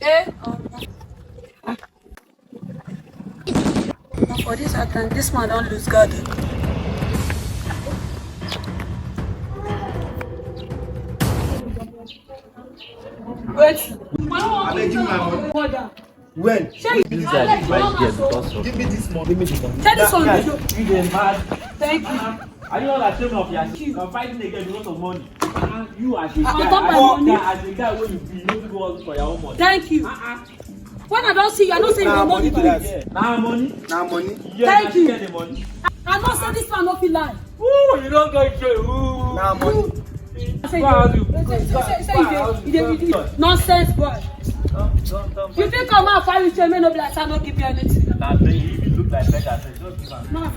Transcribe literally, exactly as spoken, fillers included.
Eh? For this hard time, this man don lose guard. Wait. Abeg, give me my money. When? This guy dey fight girl because of. Give me this money. Give me this money. Tell this one. You dey mad. Thank you. Are you all ashamed of yourself? You are fighting again because of money. Uh-uh. You as a guy, as a guy, as a guy wey you be, you no fit go hustle for your own money. Thank you. Uh-uh. When I don see you, I know say you go money be that. Na money. Na money. Thank you. Get the money. I know say this man no fit lie. Ooh, you don go jail. Ooh. Na money. Say, say, say, say you dey, you dey, you dey, nonsense boy. You fit come out carry chain, make no be like say I no give you anything. Na beg you, you look like beggar. Just give am. No.